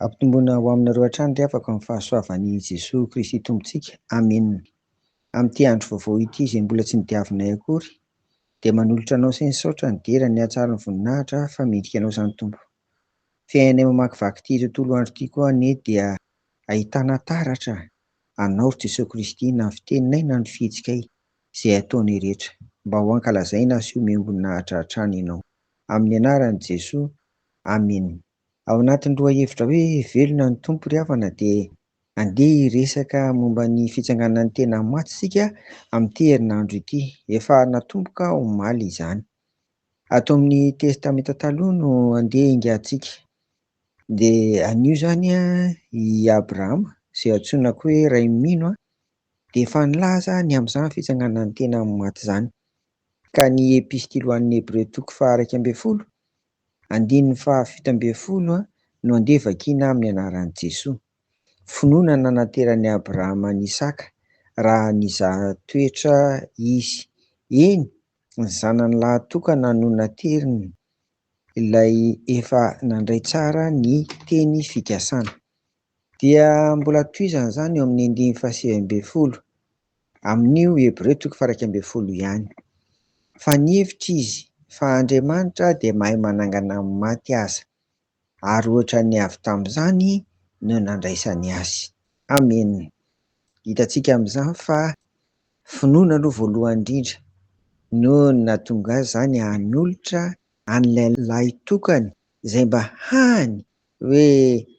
Ampitomboina ho aminareo hatrany ry havako ny fahasoavan'i Jesoa Kristy Tompontsika. Amena. Amin'ity andro vaovao ity izay mbola tsy nodiavinay akory dia manolotra anao sy ny saotra ny dera ny hatsara ny voninahitra fa mendrika anao izany Tompo. Fiainanay mamakivaky ity tontolo andro ity koa anie dia ahitana taratra anao ry Jesoa Kristy na ny fiteninay na ny fihetsikay izay ataonay rehetra mba ho ankalazaina sy omem-boninahitra hatrany Ianao. Amin'ny anaran'i Jesoa. Amena. Ao anatin'ny lohahevitra hoe Velona ny Tompo ry havana dia andeha hiresaka momba ny fitsanganan'ny tena maty isika amin'ity herinandro ity. Efa natomboka omaly izany. Ato amin'ny Testamenta Taloha no andeha hingantsika. Dia anio izany i Abrahama, izay antsoina koa hoe rain'ny mino, dia efa nilaza ny amin'izany fitsanganan'ny tena maty izany. Ka ny Epistily ho an'ny Hebreo toko faha-11 Andininy faha-17 no andeha vakiana amin'ny anaran'i Jesoa. Finoana nanateran'i Abrahama an'i Isaka raha nizaha toetra izy. Eny, ny zanany lahy tokana no nateriny, ilay efa nandray tsara ny teny fikasana. Dia mbola tohizana izany eo amin'ny andininy faha-19, amin'io Hebreo toko faha-11 ihany. Fa nihevitra izy fa Andriamanitra dia mahay manangana amin'ny maty aza, ary ohatran'ny avy tamin'izany no nandraisany azy. Amena. Hitantsika amin'izany fa finoana aloha voalohany indrindra no nahatonga azy izany hanolotra an'ilay lahitokany izay mba hany hoe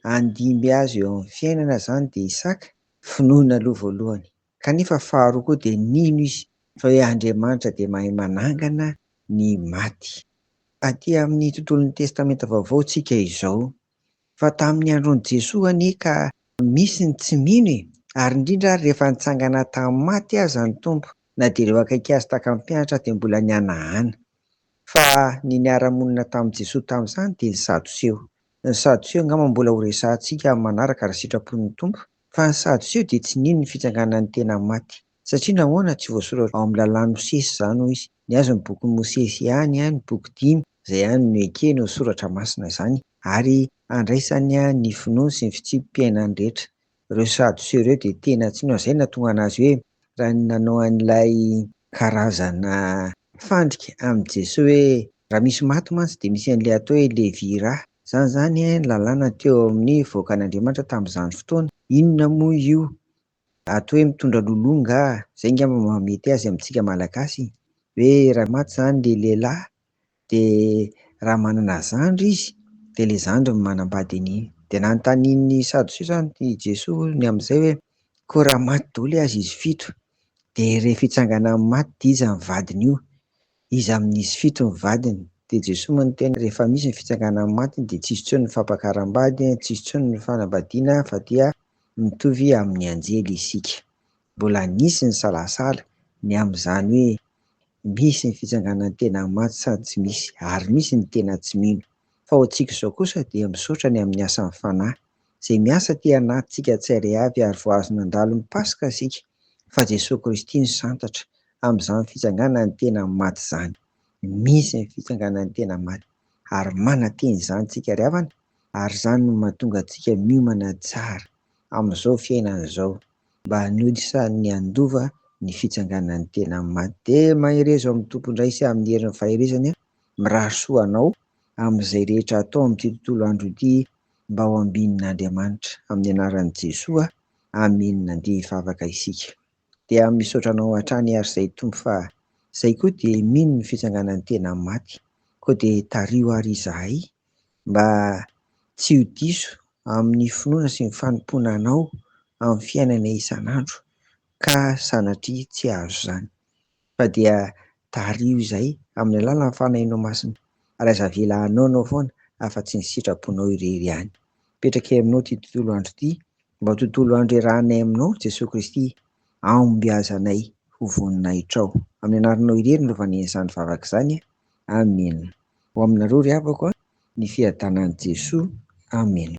handimby azy eo amin'ny fiainana izany dia Isaka, finoana aloha voalohany. Kanefa faharoa koa dia nino izy fa hoe Andriamanitra dia mahay manangana ny maty. Aty amin'ny tontolon'ny Testamenta Vaovao tsika izao. Fa tamin'ny andron'i Jesoa anie ka misy ny tsy mino e! Ary indrindra ary rehefa nitsangana tamin'ny maty aza ny Tompo, na dia ireo akaiky azy tahaka ny mpianatra dia mbola nihanahana. Fa ny niara-monina tamin'i Jesoa tamin'izany dia ny Sadoseo. Ny Sadoseo angamba mbola ho resahantsika amin'ny manaraka raha sitrapon'ny Tompo, fa ny Sadoseo dia tsy nino ny fitsanganan'ny tena maty. Satria nahoana? Tsy voasoratra ao amin'ny lalàn'i Mosesy izany hoy izy. Ny azy ny bokin'i Mosesy ihany, ny boky dimy, izay ihany no ekeny ho soratra masina izany, ary andraisany ny finoany sy ny fitsipi-piainany rehetra. Ireo Sadoseo ireo dia tena tsy nino, izay no nahatonga an'azy hoe raha nanao an'ilay karazana fandrika amin'i Jesoa hoe raha misy maty mantsy dia misy an'ilay atao hoe levira. Izany izany ny lalàna teo amin'ny vahoakan'Andriamanitra tamin'izany fotoana. Inona moa io atao hoe mitondra loloha angaha? Izay angamba mahamety azy amintsika Malagasy hoe raha maty izany ilay lehilahy Dia raha manana zandry izy, dia ilay zandriny manambady an'iny. Dia nanontanian'ny Sadoseo izany i Jesoa ny amin'izay hoe, koa raha maty daholo aza izy fito, dia rehefa hitsangana amin'ny maty dia iza ny vadin'io? Iza amin'izy fito ny vadiny? Dia Jesoa moa niteny, rehefa misy ny fitsanganan'ny maty dia tsisy intsony ny fampakaram-bady, tsisy intsony ny fanambadiana fa dia mitovy amin'ny anjely isika. Mbola nisy nisalasala ny amin'izany hoe misy ny fitsanganan'ny tena maty sa tsy misy, ary misy ny tena tsy mino. Fa ho antsika izao kosa dia misaotra ny amin'ny asan'ny Fanahy, izay miasa aty anatintsika tsirairay avy ary vao azo nandalo ny Paska isika, fa Jesoa Kristy no santatra amin'izany fitsanganan'ny tena maty izany. Misy ny fitsanganan'ny tena maty, ary manantena izany isika ry havana, ary izany no mahatonga antsika miomana tsara amin'izao fiainana izao. mba hanodisany handova ny fitsanganan'ny tena maty. Dia mahereza ao amin'ny Tompo indray sy amin'ny herin'ny faherezany, mirary soa anao amin'izay rehetra atao amin'ity tontolo andro ity mba ho ambinin'Andriamanitra. Amin'ny anaran'i Jesoa, Amena. Andeha hivavaka isika. Dia misaotra anao hatrany ary izay Tompo fa izay koa dia mino ny fitsanganan'ny tena maty. Koa dia tariho ary izahay mba tsy ho diso amin'ny finoana sy ny fanompoana Anao amin'ny fiainanay isan'andro ka sanatria tsy hahazo izany. Fa dia tariho izahay amin'ny alalan'ny Fanahinao Masina ary aza avela hanaonao foana afa-tsy ny sitraponao irery ihany. Mipetrakay aminao ity tontolo andro ity mba ho tontolo andro iarahanay aminao Jesoa Kristy ahombiazanay ho voninahitrao. Amin'ny anaranao irery no anaovanay an'izany vavaka izany. Amena. Ho aminareo ry havako a, ny fiadanan'i Jesoa. Amena.